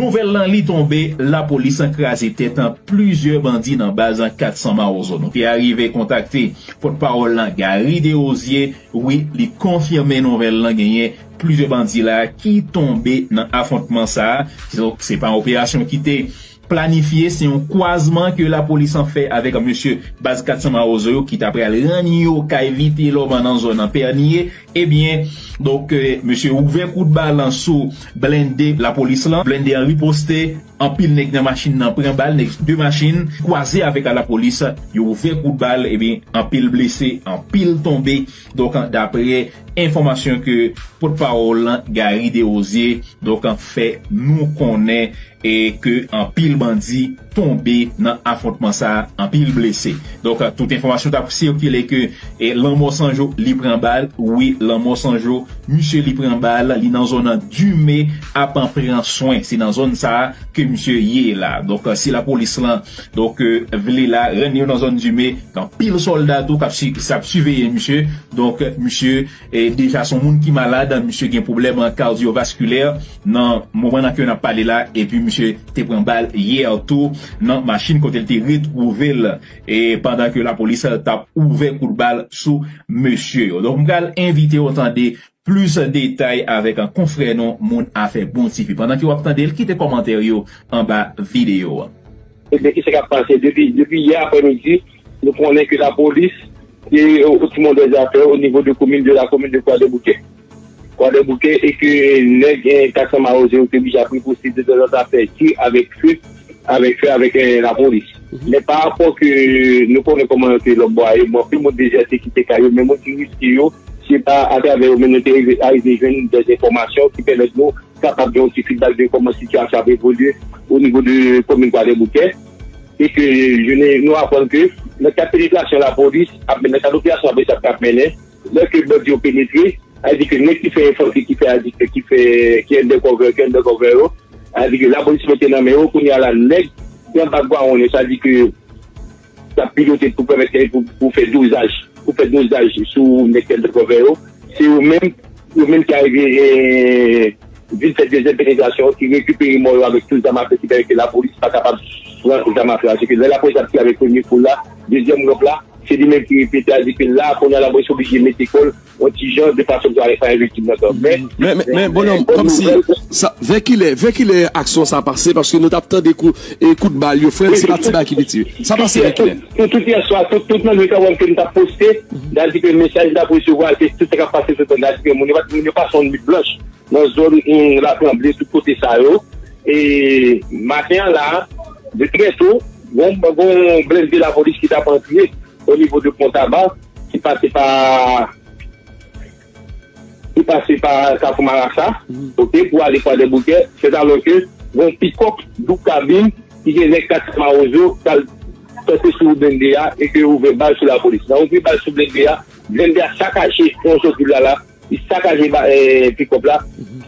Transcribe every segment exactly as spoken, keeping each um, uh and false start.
Nouvèl lan li tonbe, lapolis an kraze tèt an plizyè bandi nan baz an kat san Mawozo. Nou te arive kontakte pòtpawòl lan Gary Desrosiers, wi, li konfime nouvèl lan genyen plizyè bandi la ki tonbe nan afwontman sa a. Se pa yon operasyon ki te planifye, se yon kwazman ke lapolis an fè avèk mesye baz kat san Mawozo yo ki ta pral rann yo kay Vitelhomme nan zòn an Pènye. Ebyen, donk, eh, mesye ouvè kout bal sou blende lapolis lan. Blende an riposte, anpil nèg nan machin nan pran bal, nèg de machin kwaze avèk lapolis, yo ouvè kout bal, ebyen, anpil blese, anpil tonbe. Donk, daprè enfòmasyon ke pòtpawòl lan Gary Desrosiers, donk, fè nou konnen e ke anpil bandi tonbe nan afwontman sa a, anpil blese. Donk, tout enfòmasyon t ap sikile ke, e, Lanmò Sanjo li pran bal, wi, Lanmò Sanjo, misye li pran bal, li nan zòn Dume ap pran swen. Se nan zòn sa a ke misye ye la. Donk, si lapolis lan, donk, e, vle la, rann yo nan zòn Dume, gen anpil sòlda tou k ap si-, k ap siveye misye. Donk, misye e deja se yon moun ki malad, misye gen pwoblèm kadyovaskilè nan moman nan ke n ap pale la, epi misye te pran bal yè tou nan machin kote l te retwouve l, e pandan ke lapolis t ap ouvè kout bal sou mesye yo. Donk, m pral envite w tande plis detay avèk konfrè nou, moun afè Bon Tifi. Pandan ke w ap tande l, kite kòmantè yo anba videyo a. Ebyen, kisa k ap pase? Depi, depi yè aprèmidi, nou konnen ke lapolis, e, o, o timon dè zafè, o nivo de komin, de la komin de Kwadèboukè. Kwadèboukè, e ke nèg, e, kat san Mawozo yo te oblije ap riposte de tanzantan ap fè tir avèk fe, avèk fe, avèk, e, lapolis. Men pa rapò ke nou konnen kòman yo te lòt bò a ye, bon, anpil moun dezète kite kay yo, men moun ki riske yo, se pa atravè yo menm nou te rive, arive jwenn dè enfòmasyon ki pèmèt nou kapab gen yon ti feedback de kòman sitiyasyon ap evolye o nivo de komin Kwadèboukè. E ke jounen nou aprann ke nan kad penetrasyon lapolis ap, nan kad operasyon lapolis ap, ap mennen, lè ke bandi yo penetre, sa vle di ke nèg ki fè enfantri, ki fè, sa vle di ke ki fè, ki undercover, ki undercover yo, sa vle di ke lapolis mete nan men yo, kounye a la, nèg ki anba gwawonn yo, sa vle di ke y ap pilote pou pèmèt, pou, pou fè dozaj, pou fè dozaj sou nèg ki undercover yo. Se yo menm, yo menm ki arive, e, vin fè dezyèm penetrasyon, ki rekipere mò yo avèk tout zam afe, ki fè ke lapolis pa kapab pran zam afe a. Se ke lè lapolis ap tire avèk premye foul la, dezyèm gwoup la, se li menm ki repete a di ke la, kounye a lapolis oblije mete kò l yon ti jan de fason pou ale fè viktim nan tan. Men, men, men, men, bonòm, kòmsi, sa, vè kilè, vè kilè aksyon sa pase, paske nou t ap tande kou, e kout bal yo, frè m, se pa ti bagay ki piti. Sa pase vè kilè? Tout, tout yè swa, tout, tout nan nwi kanmenm ke m t ap poste, sa di ke mesaj m t ap resevwa, se tout sa k ap pase sou tè a, sa di ke moun yo pa, moun yo pase yon nwit blanch nan zòn, hum, Latranble, tout kote sa yo. E maten an la, de trè to, gon, gon blende lapolis ki t ap antre o nivo de Pon Taba, ki pase pa, ki pase pa Kafou Marasa, oke, pou ale Kwadèboukè, sètalò ke gon pikòp doub kabin ki gen nèg kat san Mawozo k al tòpe sou blende a e ke yo ouvè bal sou lapolis. Nan ouvri bal sou blende a, blende a sakaje yon zòt vil la la, li sakaje ba, eh, pikòp la.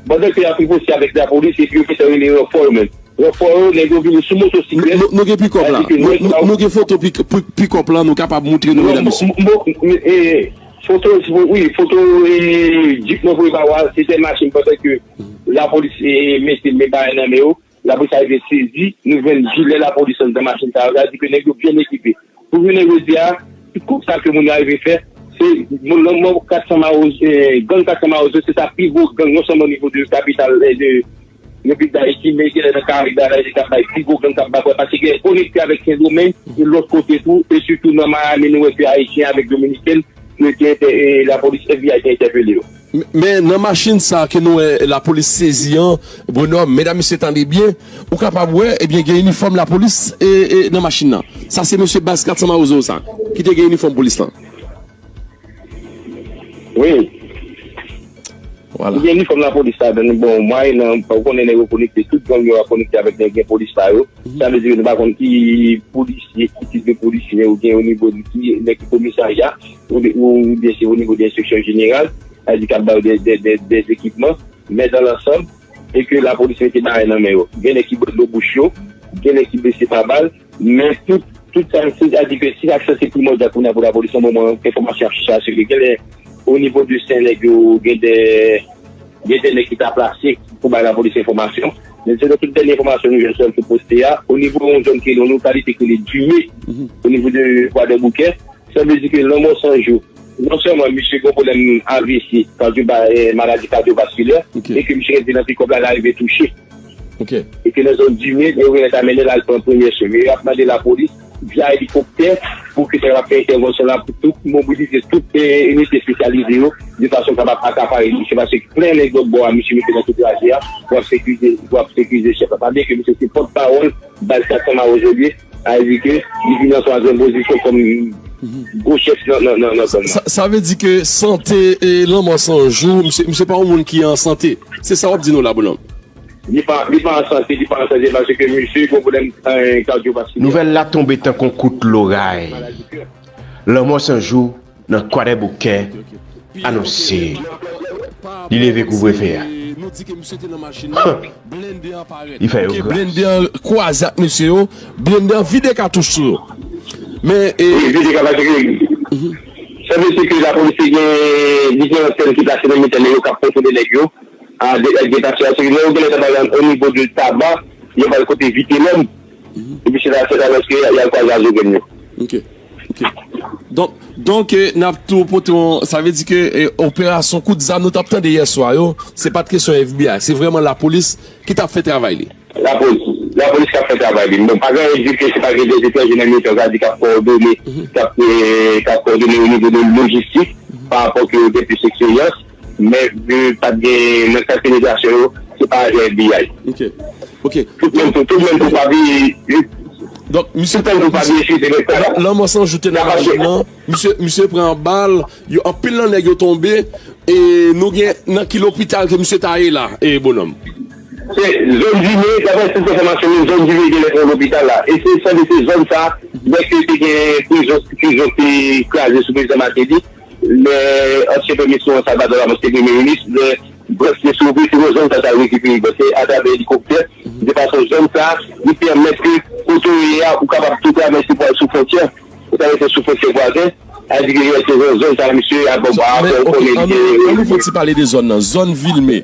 Pandan ke y ap riposte avèk lapolis, epi yo gentan rele ranfò yo menm. Ranfò yo, nèg yo vini sou motosiklèt. Nou, nou, nou gen pikòp la. Nou, nou, nou gen foto pik-, pi-, pikòp la, nou kapab montre nou, medam, mesye. Foto, wi, foto, eh, djip mwen voye ba w a, se tè machin pandan ke lapolis, eh, mete men bagay nan men yo. Lapolis arive sezi, nou jwenn jilè lapolis anndan machin sa yo. Sa vle di ke nèg yo byen ekipe. Pou jounen jodi a, tout kou sa ke moun yo arive fè, se moun lanmò kat san Mawozo, eh, gang kat san Mawozo, se sa pi gwo gang, non sèlman o nivo de kapital, eh, de Repiblik Dayiti, men genlè nan Karayib la, se k ap bay pi gwo gang k ap bat, paske gen konekte avèk Sendomeng, e lòt kote tou, e sitou nan Miami, nou wè ke Ayisyen avèk Dominiken, yo te entè-, e lapolis F B I te entèpele yo. Men, men nan machin sa ke nou wè lapolis sezi an, bonòm, medam, mesye, tande byen, ou kapab wè, ebyen, gen inifòm lapolis, e, e, nan machin nan. Sa se mesye baz kat san Mawozo sa, ki te gen inifòm polis lan. Wi. Vwala. Gen inifòm lapolis ladan l. Bon, mwayennan, ou konnen nèg yo konekte, tout gang yo konekte avèk nèg gen polis pa yo. Sa vle di nou pa konn ki polisye, ki tip de polisye nèg yo gen o nivo de ki, nèg ki komisarya, ou, oubyen se o nivo de enspeksyon jeneral, sa vle di k ap ba yo de, de, de, de ekipman, men dan lansanm, e ke lapolis mete bagay nan men yo. Gen nèg ki bwè dlo bouch yo, gen nèg ki blese pa bal, men tout, tout sa, se, sa vle di ke sitiyasyon se primòdyal kounye a pou lapolis nan moman enfòmasyon ap chèche asire. Genlè, o nivo de Sen, nèg yo gen de, gen de nèg ki ta plase pou bay lapolis enfòmasyon. Men selon tout dènye enfòmasyon nou jwenn sou, sou poste a, o nivo yon zòn ki rele, yon lokalite ki rele Dime, o nivo de Kwadèboukè, sa vle di ke Lanmò San Jou, non sèlman misye gen pwoblèm A V C, kadyo, maladi kadyovaskilè, e ke misye rete nan pikòp la, l arive touche. E ke nan zòn Dime, yo genlè ta mennen l al pran premye swen. Men y ap mande lapolis, via elikoptè, pou ke sa kapab fè entèvansyon la, pou tout mobilize tout, eh, inite espesyalize yo, de fason kapab akapare misye, paske plen nèg lòt bò a, misye mete nan tout raje a, pou ap sekirize, pou ap sekirize chèf la. Pa bliye ke misye se pòtpawòl baz kat san Mawozo li ye, sa vle di ke li vin an twazyèm pozisyon kòm gwo chèf nan, nan, nan, nan zòn nan. Sa, sa vle di ke sante e Lanmò San Jou, misye, misye pa yon moun ki an sante. Se sa w ap di nou la, bonòm? Li pa, li pa an sante, li pa an sante paske misye gen pwoblèm, eh, kadyovaskilè. Nouvèl la tonbe tankou kout loray. Lanmò San Jou nan Kwadèboukè anonse li leve kouvrefe a. Li fè yo gras. Blende an kwaze ak mesye yo, blende an vide katouch sou yo. Men, e, wi, vide katouch, wi. Sa vle di ke lapolis te gen diferan antèn ki plase nan mitan nèg yo k ap kontwole nèg yo. A, de, de, de, paske lè yo genlè ta pral o nivo de Taba, yo pral kote Vitelòm. Epi se la, se la lòske y al kwaze a zo grenn yo. Ok. Ok. Donk, donk, eh, n ap tou pote yon, sa vle di ke, eh, operasyon kout zam nou t ap tande yè swa yo, se pa t kesyon F B I, se vrèman lapolis ki t ap fè travay li. Lapolis, lapolis k ap fè travay li. Bon, pa gen anyen di ke se pa gen de etranje nan mitan, sa vle di k ap kowòdone, k ap, eh, k ap kowòdone o nivo de lojistik, pa rapò ke yo gen plis eksperyans. Men, eh, pa t gen, nan ka penetrasyon yo, se pa ajan F B I. Ok. Ok. Tout menm tou, tout menm tou pa veye, donk, misye, tout menm tou pa veye chite nèg sa la. Lanmò San Jou te nan machin nan, misye, misye pran bal, yo, anpil nan nèg yo tonbe, e nou gen nan ki lopital ke misye ta ye la, e bonòm? Se zòn Dime, daprè tout enfòmasyon nou, zòn Dime genlè se yon lopital la. E se sanble se zòn sa, lè ke te gen prizon, prizon te kraze sou prezidan Martelly, lè ansyen premye minis Salvador Lamothe te premye minis, lè Brest te sove, se nan zòn sa ta rekipere Brest, se atravè elikoptè, de fason zòn sa, li pèmèt ke kote w ye a, ou kapab tou travèse pou al sou fwontyè, ou travèse sou fwontyè vwazen, sa vle di ke se nan zòn sa, misye, a, bon, ba, men, ok, konnen ann nou, ann nou fè ti pale de zòn nan, zòn Vilme.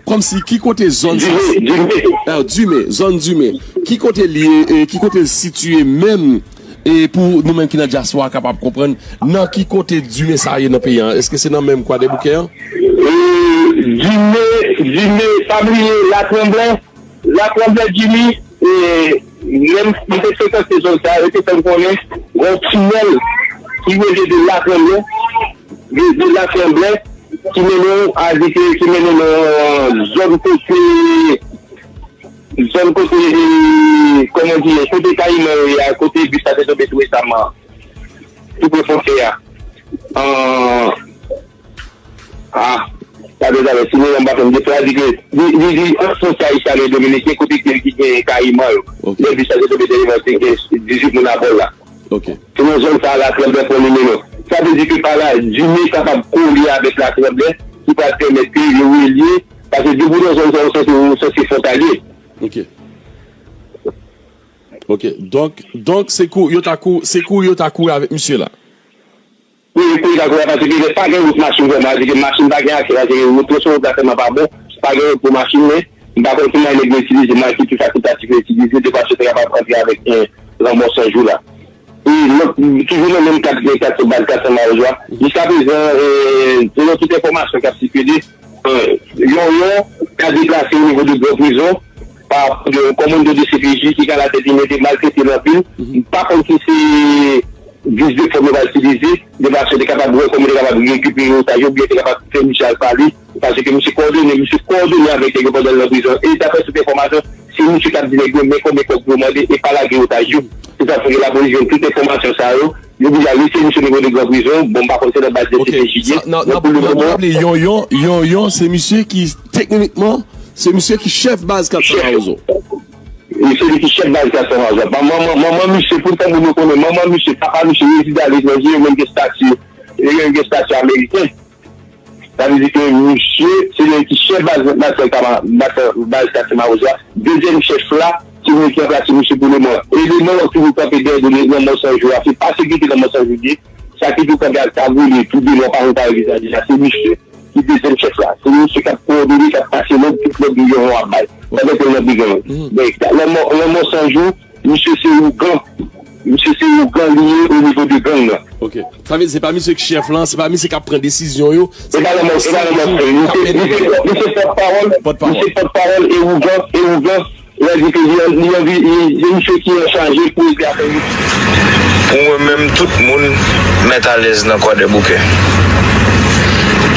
Kòmsi, ki kote zòn sa? Dime, Dime. Ah, Dime, zòn Dime. Ki kote li ye, e ki kote l sitiye menm? E pou nou menm ki nan dyaspora kapab konprann, nan ki kote Dime sa ye nan peyi an? Èske se nan menm Kwadèboukè an? E, Dime, Dime, pa bliye Latranblè, Latranblè, Dime, e, menm m te frekante zòn sa, yo te fè m konnen, gen yon tinèl ki rele de Latranblè, de, de Latranblè, ki mennen w, a di ke, ki mennen nan zòn kote, zòn kote, e, kòman di, kote Kayiman yo ye a, kote bis la te tonbe tou resaman, tou pre fwontyè a. An, a, sa de zafè, si nou pa fè m defo, a di ke li, li, li an fwontyè ayisyen avèk dominiken, kote ke ki gen Kayiman yo. Ok. Lè bis la te tonbe dèyè, te gen dizuit moun abò l la. Ok. Se nan zòn sa a Latranblè pran nimewo. Sa vle di ke pa la, Dime kapab kole avèk Latranblè, ki pral pèmèt ke yo relye, paske depi w nan zòn sa, ou sanse, ou sanse fwontalye. Ok. Ok. Donk, donk, se kou, yo ta kou, se kou yo ta kouri avèk misye la. Wi, wi, kou yo ta kouri, paske pa gen wout machin vrèman, paske machin pa gen aksè, paske wout yo sou wout la tèlman pa bon, pa gen wout pou machin, men m pa konn ki mwayen nèg yo itilize, mwayen ki pli fasiltatif yo itilize, de fason yo te kapab antre avèk, eh, Lanmò San Jou la. E lòt, toujou nan menm kad, kat, baz kat san Mawozo a, jiskaprezan, eh, selon tout enfòmasyon k ap sikile, eh, Yonyon ka deplase o nivo de Gran Prizon, pa rapò de yon kòmando de C P J ki ka latèt li, men te maltrete l anpil. M pa konn si se vis de fòm yo pral itilize, de fason te kapab wè kòman te kapab rekipere otaj yo, oubyen te kapab fè misye al pale, paske misye kowòdone, misye kowòdone avèk nèg yo pandan l nan prizon. E daprè tout enfòmasyon, se misye k ap di nèg yo, men konbyen kòb pou yo mande e pa lage otaj yo. Se sa k fè ke lapolis jwenn tout enfòmasyon sa yo, yo deja lese misye nivo de Gran Prizon, bon, m pa konn se nan baz de C P J li ye, men pou lemoman. Yonyon, Yonyon, se misye ki, teknikman, se misye ki chèf baz kat san Mawozo. E se li ki chèf baz kat san Mawozo. Manman, manman misye, pou tan moun yo konnen, manman misye, papa misye, rezide aletranje, yo menm gen estati, yo menm gen estati ameriken. Sa vle di ke misye, se li ki chèf baz, baz, baz kat san Mawozo a. Dezyèm chèf la, se moun ki ranplase misye pou lemoman. Eleman yo toujou kanpe dèyè de Lanmò San Jou a, se pa sekirite Lanmò San Jou li ye. Sa ki tou kanpe ak kagoule, tou de lwa pa yon kare vizaji la, se misye. ki dezyèm chèf la. Se misye k ap kowòdone, k ap pase lòd, tout lòd yo gen yon ap bay. Pandan ke lòd li gen. Lanmò, lanmò san jou, misye se ougan. Misye se ougan li ye o nivo de gang nan. Ok. Sa vle di se pa misye k chèf lan, se pa misye k ap pran desizyon yo. Se pa lanmò, se pa lanmò san jou. Misye, misye, misye pòtpawòl, misye pòtpawòl e ougan, e ougan. Lè di ke li, li anvi, li, li misye ki an chaje pou ede afè yo. Pou mwen menm, tout moun mèt alèz nan Kwadèboukè.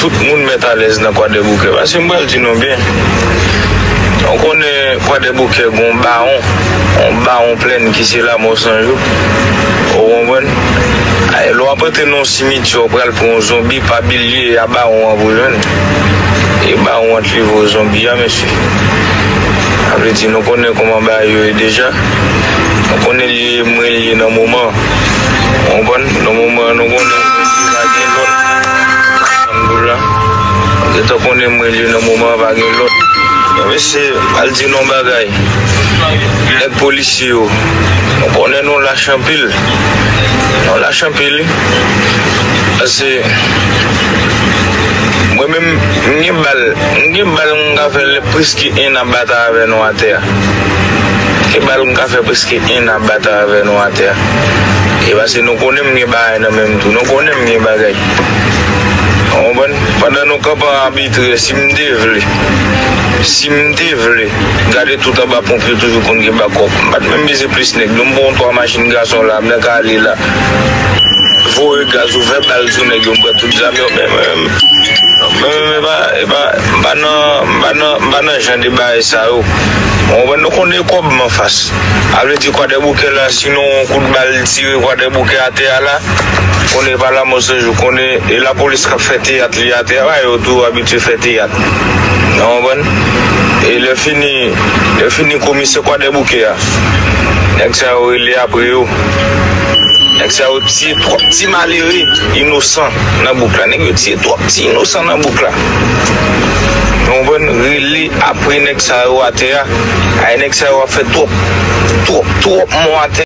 Tout moun mèt alèz nan Kwadèboukè. Paske m pral di nou byen. Ou konnen Kwadèboukè gon bawon, yon bawon plèn ki se Lamò San Jou. Ou konprann? Ay, lè w ap antre nan yon simityè, w pral pran yon zonbi, pa bliye, a bawon an pou jwenn. E bawon an t leve zonbi a, mesye. Sa vle di, nou konnen kòman bagay yo ye deja. Nou konnen li ye mwen li ye nan moman. Ou konprann? Nan moman an, nou konnen li pa gen lòt. Alhamdulillah. Ou gentan konnen mwen li ye nan moman an, pa gen lòt. Men mesye, al di nou yon bagay. Nèg polisye yo, nou konnen nou lach anpil. Nou lach anpil, wi. Paske mwen menm, m gen bal, m gen bal m ka fè lè preske en an batay avè nou atè a. Gen bal m ka fè preske en an batay avè nou atè a. E paske nou konnen m gen bagay nan men m tou. Nou konnen m gen bagay. Ou konprann? Pandan nou kanpe an abitrè, si m te vle, si m te vle, gade tout anba ponp yo toujou konn gen bakòp. M pa t menm bezwen plis nèg. Nou m pran twa machin gason la, m nan ka ale la. Voye gaz, ouvè bal sou nèg yo, m pran tout zam yo. Men, men, men, men, e pa, e pa, m pa nan, m pa nan, m pa nan jan de bagay sa yo. Ou konprann? Nou konnen kòb m anfas. A vle di Kwadèboukè la, sinon yon kout bal tire Kwadèboukè atè a la, konnen pa Lamò San Jou, konnen e lapolis k ap fè teyat li atè a, ba yo tou abitye fè teyat. Ou konprann? E lè fini, lè fini komisè Kwadèboukè a, nèg sa yo rele apre yo. Nèg sa yo tiye twòp ti malere inosan nan bouk la. Nèg yo tiye twòp ti inosan nan bouk la. Ou konprann? Rele apre nèg sa yo atè a. Ay, nèg sa yo ap fè twòp, twòp, twòp mò atè.